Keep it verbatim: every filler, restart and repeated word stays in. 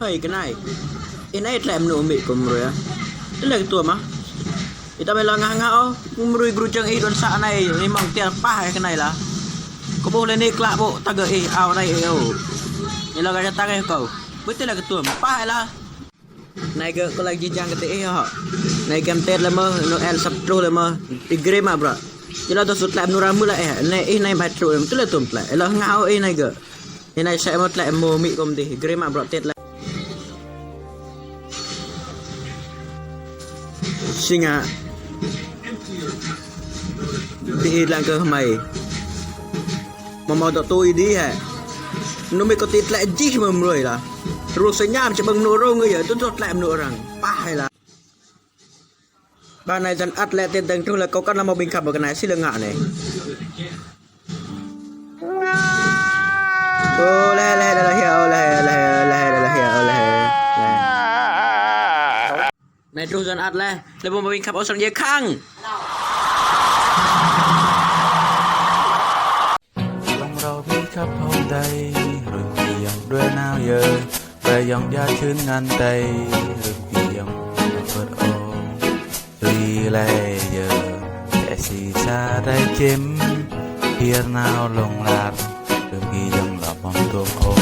Ơi, kơ anei. Ih anei tlĕ mnŭ amĭ kâo mrui ah. Tơlơi ktuôm ah. Ih ta mĭn lŏ ngă ngă ôh. Mrui gru čơ̆ng ih đuôn sang anei, ih mơ̆ng tian pah ih kơ anei lah. Kâo ƀuh leh anei klă ƀô̆ ta gơ̆ ih ao anei ih ôh. Ih lŏ gơ̆ čăt tăng ih kâo. Ƀuh tơlơi ktuôm pah ih lah. Anei gơ̆ kâo lač jih jang kơ ti ih hŏ. Anei kem têt leh mơh, Noel săp truh leh mơh. Ih grê mă bruă. Ih lŏ dôk sut tlĕ mnŭ răng mơh leh ih. Anei ih anei ƀai truh leh mơh. Tơlơi ktuôm tlĕ. Ih lŏ ngă ôh ih anei gơ̆. Ih anei sĕ mâo tlĕ mâo amĭ kâo mdih. Ih grê mă bruă têt leh. Si ngă. Ti ih dlăng kơ hmei. Mâo mâo dŏ tui dih hĕ. Mnŭ amĭ kâo ti tlĕ jih mơh mrui lah. Rŭ sơñam či ƀơ̆ng mnŭ rông yơh, tŭ dôk tlĕ mnŭ arăng. Pah ih lah. Ba anei dân ăt lĕ ti dơ̆ng truh leh kâo kăn lŏ mâo ƀĭng khăp ƀơ kơ anei si lŏ ngă anei. Ô, leh, leh, leh, leh, ô, leh, leh, leh, leh, ô, leh, leh. Anei truh dân ăt leh, leh mâo ƀĭng khăp ôh srăng djiê khăng. Lŏ mrâo bi khăp hŏng dei, rŭn bi yŏng đuĕ nao yơh, đuĕ yŏng ya čhưn ngăn dei, rŭn bi yŏng lŏ bơ̆t ôh. Tui lei yơh, êsi sa dei čĭm, hiêr nao lông lar, rŭn bi yŏng lŏ mâo tuôm ôh.